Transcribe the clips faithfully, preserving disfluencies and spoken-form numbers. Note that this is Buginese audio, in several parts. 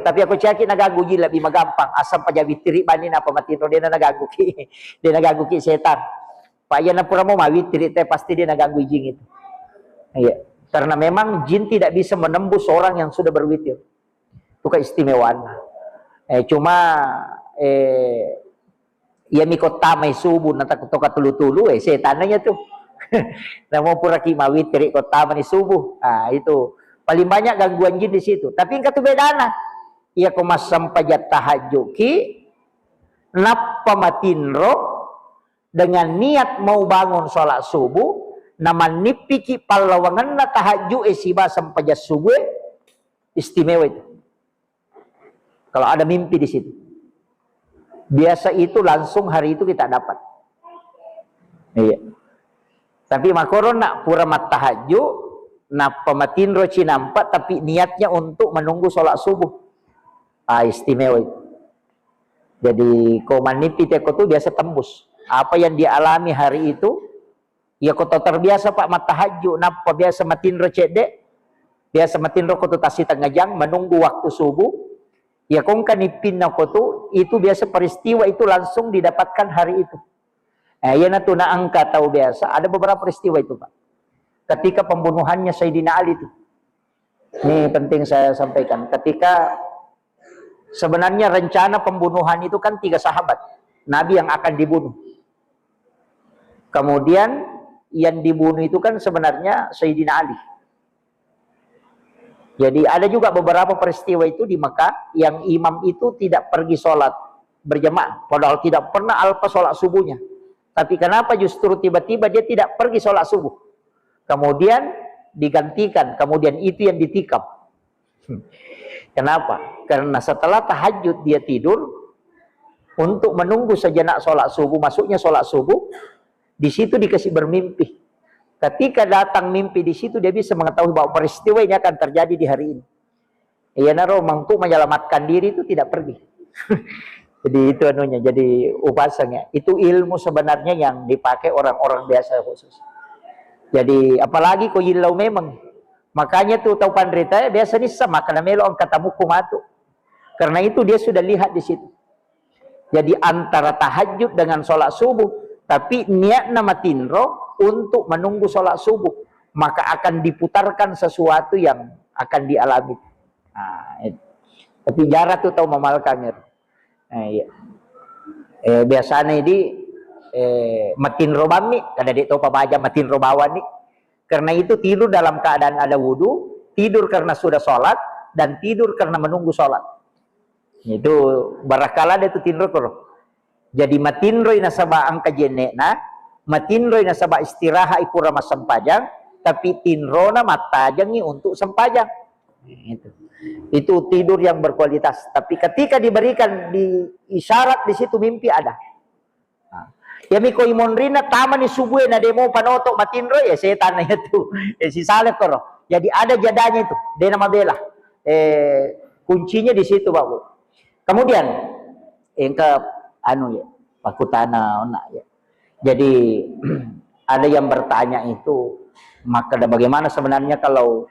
Tapi ako ciaki naganggu jing, lebih magampang. Asam paja witiri bani napa matinro, dena naganggu ki. Dena ganggu ki setan. Pak, iya napura mau mawitiri te, pasti dia naganggu jing itu. Iya. Karena memang jin tidak bisa menembus orang yang sudah berwitir. Itu keistimewaannya. Eh, cuma, eh, iya mi kottamai subuh, na tak toka tulu-tulu, eh, setannya tu. Namo pura ki mawitiri kottamani subuh. Ah, itu. Paling banyak gangguan jin di situ. Tapi engka tu bedana. Iya ko massempajang tahajud ki, nappa matinro, dengan niat mau bangun sholat subuh, na mannippiki pallawangenna tahajud e siba sempajang subuh e, istimewa itu. Kalau ada mimpi di situ. Biasa itu langsung hari itu kita dapat. Iya. Tapi makkoro na pura mattahajud, nappa matinro cinampa, tapi niatnya untuk menunggu sholat subuh. Ah, istimewa itu. Jadi, ko mannipi teko tu biasa tembus. Apa yang dialami hari itu, ya ko to terbiasa, Pak, mattahajud, nappa biasa matinro cedde, biasa matinro ko tu tasi tengah jang, menunggu waktu subuh, ya ko engka nippinna ko tu, itu biasa peristiwa itu langsung didapatkan hari itu. Eh, iya natu na engka tahu biasa, ada beberapa peristiwa itu, Pak. Ketika pembunuhannya Sayyidina Ali itu. Ini penting saya sampaikan. Ketika sebenarnya rencana pembunuhan itu kan tiga sahabat Nabi yang akan dibunuh. Kemudian yang dibunuh itu kan sebenarnya Sayyidina Ali. Jadi ada juga beberapa peristiwa itu di Mekah yang imam itu tidak pergi sholat berjamaah. Padahal tidak pernah alpa sholat subuhnya. Tapi kenapa justru tiba-tiba dia tidak pergi sholat subuh? Kemudian digantikan, kemudian itu yang ditikam. Kenapa? Karena setelah tahajud dia tidur untuk menunggu sejenak sholat subuh, masuknya sholat subuh, di situ dikasih bermimpi. Ketika datang mimpi di situ, dia bisa mengetahui bahwa peristiwa ini akan terjadi di hari ini. Iyanaro mangtu menyelamatkan diri itu tidak pergi. Jadi itu anunya, jadi upasang ya. Itu ilmu sebenarnya yang dipakai orang-orang biasa khusus. Jadi apalagi ko yillau memang. Makanya tu tau panrita biasa nissa makkeda melo engka tamu ku matu. Karena itu dia sudah lihat di situ. Jadi antara tahajud dengan sholat subuh, tapi niatna matinro untuk menunggu sholat subuh, maka akan diputarkan sesuatu yang akan dialami. Nah, itu. Tapi jarang tu tau mamalkang. Eh, iya. Eh, biasanya di, eh, matinro bammi, kada dek tau pabaja matinro bawani. Karena itu tidur dalam keadaan ada wudhu, tidur karena sudah sholat, dan tidur karena menunggu sholat. Itu barakala ada tu tinro koro. Jadi matinroi nasaba engka jenne'na, matinroi nasaba istirahat ipura massempajang, tapi tinrona mattajengi untuk sempajang. Itu. Itu tidur yang berkualitas. Tapi ketika diberikan di isyarat di situ mimpi ada. Nah, iya mi ko imonrinna tamani subuh na demo panoto matinro ya setan itu. Eh, sisale koro. Jadi ada jadanya itu. Dena mabela. Eh, kuncinya di situ, Pak Bu. Kemudian engka anu ya, pakutana ona ya. Jadi ada yang bertanya itu, maka bagaimana sebenarnya kalau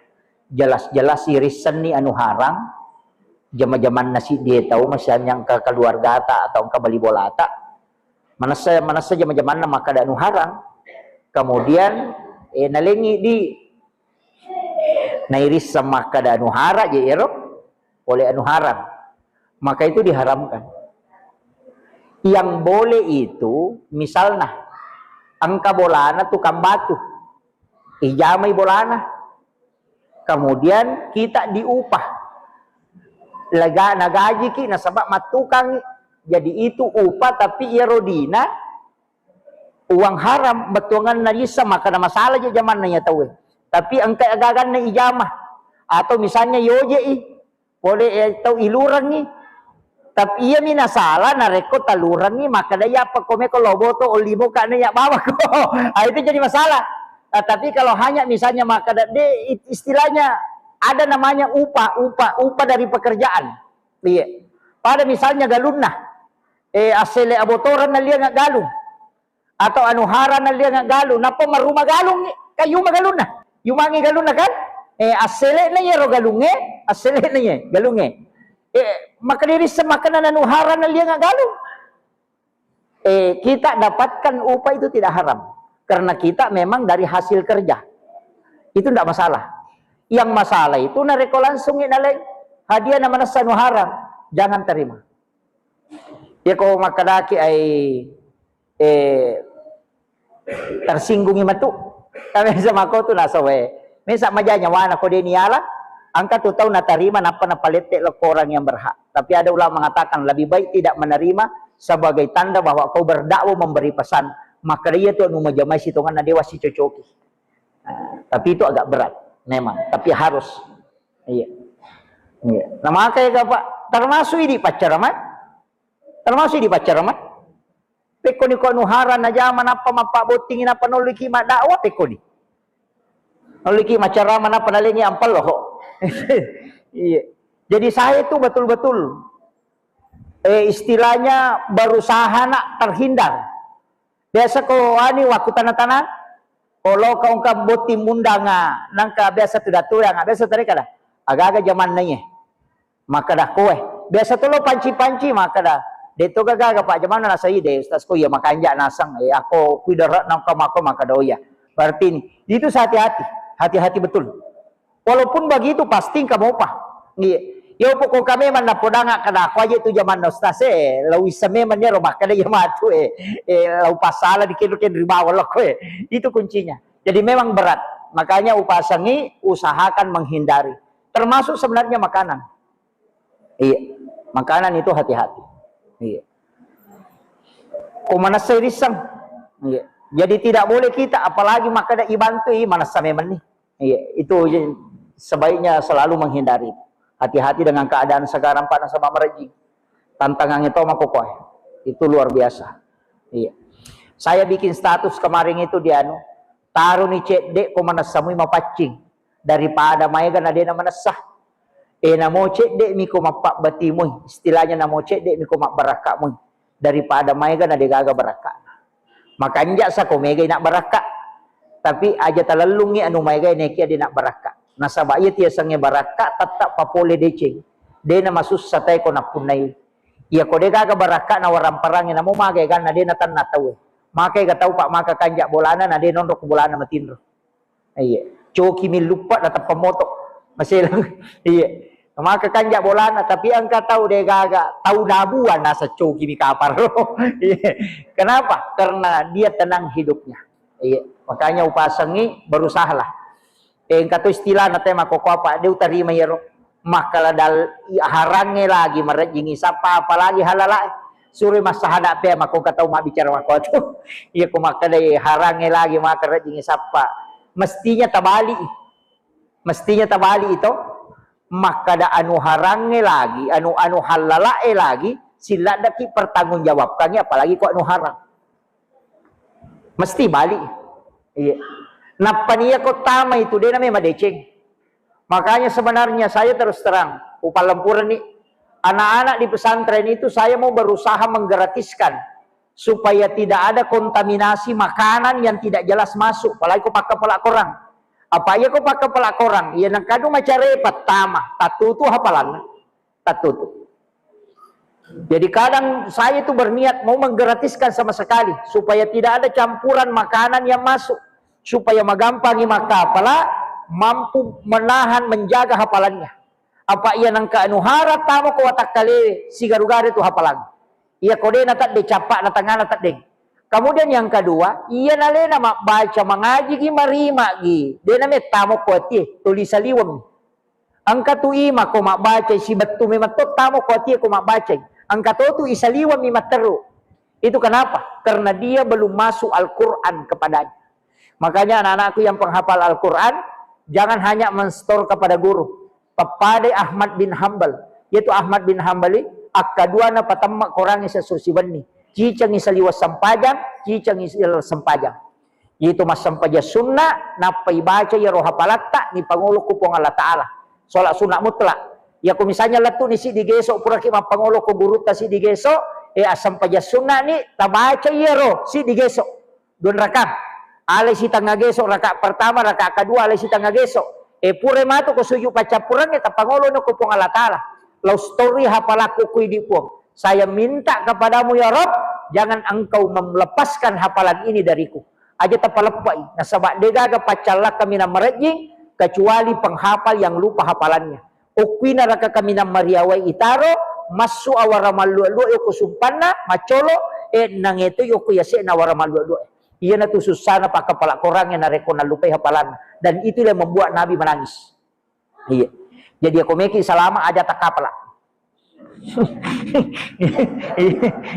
jelas-jelas irissenni anu harang, jama-jamanna si dia tahu masih yang ke keluarga ta atau ke bali bolata, manessa manessa jama-jamanna makkeda anu harang, kemudian eh, nalengi di nairisseng makkeda anu harang je ero oleh anu harang, maka itu diharamkan. Yang boleh itu misalnya engka bolana tukang batu, ijamai bolana, kemudian kita diupah, lega nagajiki nasaba mattukangi, jadi itu upah tapi iyaro dina uang haram bettuanganna dissa makkeda masalah je jamanna iya tauwe. Tapi engka agaganna ijama atau misalnya yoje'i pole eh, tau ilurengngi. Tapi iya mi nasalah narekko talurengngi makkeda iya apa komeko loboto olimo kane iya bawako. Ah, itu jadi masalah. Ah, tapi kalau hanya misalnya makkeda de istilahnya ada namanya upah, upah, upah dari pekerjaan. Iya. Pada misalnya galunna eh, assele abotoran nalia galung atau anu hara nalia galung, nappa maruma galung, kan yuma galunna, yumangi galunna kan, eh, assele na yero galunge, assele na ye galunge, Eh, maka diri semakan anu haram na liang galu. Eh, kita dapatkan upah itu tidak haram. Karena kita memang dari hasil kerja. Itu ndak masalah. Yang masalah itu narekko langsung naleng hadiah na manessa anu haram, jangan terima. Ya ko makkadaki ai, eh, tersinggungi matu. Kami sama ko tu nasawe. Mesa maja nyawana ko deni ala, angka tu tau natarima nappa napalette lo ko orang yang berhak. Tapi ada ulama mengatakan lebih baik tidak menerima sebagai tanda bahwa kau berdakwah memberi pesan. Maka dia tu anu majamai sitonganna dewa sicocoki. Nah, tapi itu agak berat memang, tapi harus. Iya. Iya. Nah, makanya Pak, termasuk ini pacar amat. Termasuk di pacar amat. Pekkoni ko anu haram najama nappa mappabottingi nappa nolliki maddakwah pekkoni. Nolliki macarama nappa nalengi ampello. Iya. Jadi saya itu betul-betul, eh, istilahnya berusaha nak terhindar. Biasa ko ani waktu tanah-tanah, ko lo ka ungka botting mundanga, nangka biasa tu datu yang biasa tadi kada. Aga-aga zaman nanya. Makkada koe. Biasa to lo panci-panci makkada, "De to gaga, Pak, jamanna nasai de, Ustaz, ko iya makanja naseng, eh, ako kuidara nangka mako makkada, oh iya." Berarti ini, itu hati-hati, hati-hati betul. Walaupun begitu pasti engka mopa. Iya. Ya pokok kami mana podanga kada aku aja itu zaman Ustaz, eh, lau isa memang dia makkada ya matu, eh, eh, lau pasala di kene-kene ribawa lo koe. Itu kuncinya. Jadi memang berat. Makanya upasangi, usahakan menghindari. Termasuk sebenarnya makanan. Iya. Makanan itu hati-hati. Iya. Ko manessai risseng. Iya. Jadi tidak boleh kita, apalagi makkada ibantu, i manessa memang nih. Iya, itu je-, sebaiknya selalu menghindari. Hati-hati dengan keadaan sekarang, Pak, nasaba marejing. Tantangannya to makokoe. Itu luar biasa. Iya. Saya bikin status kemarin itu di anu, taroni cedde ko manessa mui mapaccing daripada maega na dena manessa. Eh, namo cedde mi ko mappabbati mui, istilahnya namo cedde mi ko mabbarakka mui daripada maega na degaga barakka. Makanja sa ko mega ina barakka. Tapi aja talellungi anu maega nekia de na barakka. Nasaba iya tiasengnge barakka tetap papole deceng. De na masussa tae ko nappunnai. Iya ko degaga barakka na waramparangi namo maga eganna de na tanna tauwe. Maka ega tau Pak maka kanja bolana na de nonro ko bolana matinro. Iya, coki mi luppa na tappa moto. Maselang. Iya. Maka kanja bolana, tapi engka tau degaga, tau dabuan nasa coki mi kapar. Iya. Kenapa? Karena dia tenang hidupnya. Iya. Makanya upasangi berusahalah. Eh, engka to istilahna tema koko apa, de utarima iyaro. Makkala dal-, i-, harangnge lagi marejjingi sappa, apalagi halalae. Suroi massahada pe makko engka tau mabbicara makko tu. Iya ko makkadai harangnge lagi maka rejjingi sappa. Mestinya tabali. Mestinya tabali itu. Makkada anu harangnge lagi, anu, anu halalae lagi, siladdaki pertanggungjawabkangi apalagi ko anu harang. Mesti bali. Iya. Nappa nia ko tama itu de name madeceng. Makanya sebenarnya saya terus terang, upalempureni anak-anak di pesantren itu saya mau berusaha menggratiskan supaya tidak ada kontaminasi makanan yang tidak jelas masuk, apalagi ko pakkapala korang. Apa iya ko pakkapala korang, iya nengkadu macare pertama, tattutu hafalanna. Tattutu. Jadi kadang saya itu berniat mau menggratiskan sama sekali supaya tidak ada campuran makanan yang masuk, supaya magampangi makkapala mampu menahan, menjaga hafalannya. Apa iya nengka anu hara tamo ko watakkalewe sigaru-garu tu hafalang. Iya ko de na tedde cappa na tengana tedde. Kemudian yang kedua, iya nalena mabbaca mangajigi marimagi, de na mettamo ko atie, tuli saliweng. Engka tu ima ko mabbacai, sibettu memang to tamo ko atie ko mabbacai. Engka to tu isaliweng mi matteru. Itu kenapa? Karena dia belum masuk Al-Quran kepadanya. Makanya anak-anakku yang penghafal Al-Quran, jangan hanya menstor kepada guru. Pappadai Ahmad bin Hambal. Yaitu Ahmad bin Hambali, akkaduana patemma korangi sesusi wenni. Cicengi saliweng sempajang, cicengi saliweng sempajang. Itu massempajang sunna, nappa ibaca iyaro hapalatta, nipangolo ku Puang Allah Ta'ala. Sholat sunat mutlak. Iya ko misalnya lettu ni siddi geso, puraki mappangolo ko gurutta siddi geso, eh, assempajang sunna ni, tabaca iyaro siddi geso. Dua rakang. Alai sitengnga geso, raka pertama, raka kedua, alai sitengnga geso. Eh, pura matu ko sujud paccappureng, eh, tappangolo no ko Puang Allah Ta'ala. Lao story hapalakku ku idi Puang. Saya minta kepadamu ya Rabb, jangan engkau melepaskan hafalan ini dariku. Aja tapaleppai, nasaba degaga paccallakka minang marejjing kecuali penghafal yang lupa hafalannya. Okkuina raka kaminang mariawai itaro, massu awara mallua-lua yoko sumpanna, maccolo, e nangeto yoko yase'na awara mallua-lua. Iyanatu sussana pakkapala Korangnge narekko nallupai hafalanna. Dan itulah yang membuat Nabi menangis. Iya. Jadi, ako meki salama aja takkapala.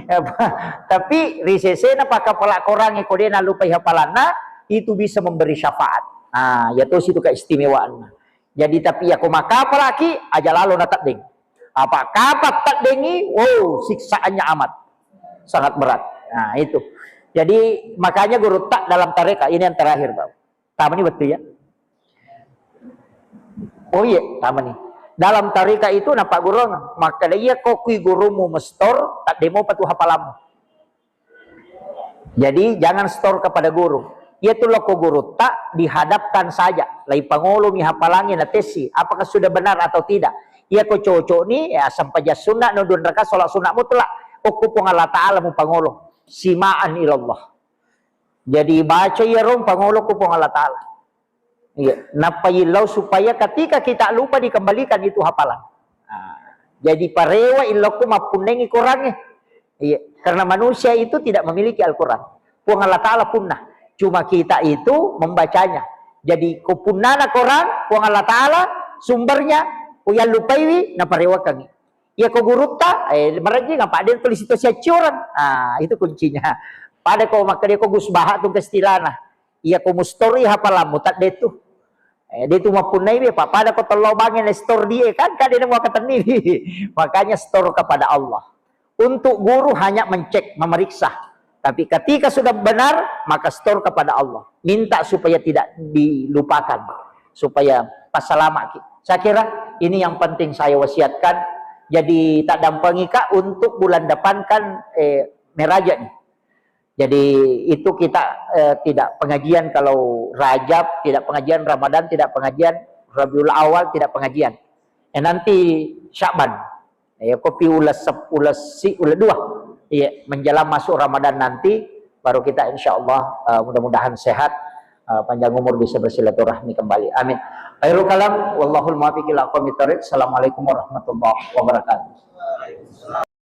Apa? Tapi ri sesena pakkapala Korangnge ko de nallupai hafalanna, itu bisa memberi syafaat. Nah, ya tosi itu keistimewaanna. Jadi, tapi ya ko makkapalaki aja lalo na teddeng. Apa kapang teddengi, wow, siksaannya amat sangat berat. Nah, itu. Jadi, makanya guru tak dalam tareka ini yang terakhir, Pak. Tamani wettu ya. Oh iya, tamani. Dalam tarika itu napagguruang, makkeda iya ko kui gurumu mestor, taddemo patu hafalammu. Jadi jangan store kepada guru. Iya tu loko guru tak dihadapkan saja. Lai pangolo mi hafalangi na tesi, apakah sudah benar atau tidak. Iya ko cocok ni, ya sempajang sunna no dua rakaat sholat sunna mutlak. Okko Puang Allah Ta'ala mu pangolo. Simaan ilallah. Jadi baca iyaro pangolo ku Puang Allah Ta'ala. Iya, nappa yillau supaya ketika kita lupa dikembalikan itu hafalan. Nah, jadi parewa illokku mappunnengi Korangnge. Iya, karena manusia itu tidak memiliki Al-Quran. Puang Allah Ta'ala punna. Cuma kita itu membacanya. Jadi ko punnana Koran, Puang Allah Ta'ala sumbernya, ko yallupaiwi, naparewakangi. Iya ko gurutta, eh, marejjing apa dia tulis itu siacciorang. Ah, itu kuncinya. Pada ko makkeda ko Gus Baha tu kestilana. Iya ko mustori hafalammu tak de tu. Eh, de tu mappunnai be, pa-, pada ko tello bangen store die kan, kan de nemu akatenni. Makanya store kepada Allah. Untuk guru hanya mencek, memeriksa. Tapi ketika sudah benar, maka store kepada Allah. Minta supaya tidak dilupakan. Supaya pasalama ki. Saya kira ini yang penting saya wasiatkan. Jadi tak dampengika untuk bulan depan kan, eh, meraja nih. Jadi itu kita, eh, tidak pengajian kalau Rajab, tidak pengajian Ramadan, tidak pengajian Rabiul Awal, tidak pengajian. Eh, nanti Sya'ban. Ya, kopi ulas sep-, ulas si-, ulas dua. Iya, menjelang masuk Ramadan nanti, baru kita insya Allah, eh, mudah-mudahan sehat, eh, panjang umur bisa bersilaturahmi kembali. Amin. Khairul kalam, wallahul muwaffiq ila aqwamit thariq. Assalamualaikum warahmatullahi wabarakatuh.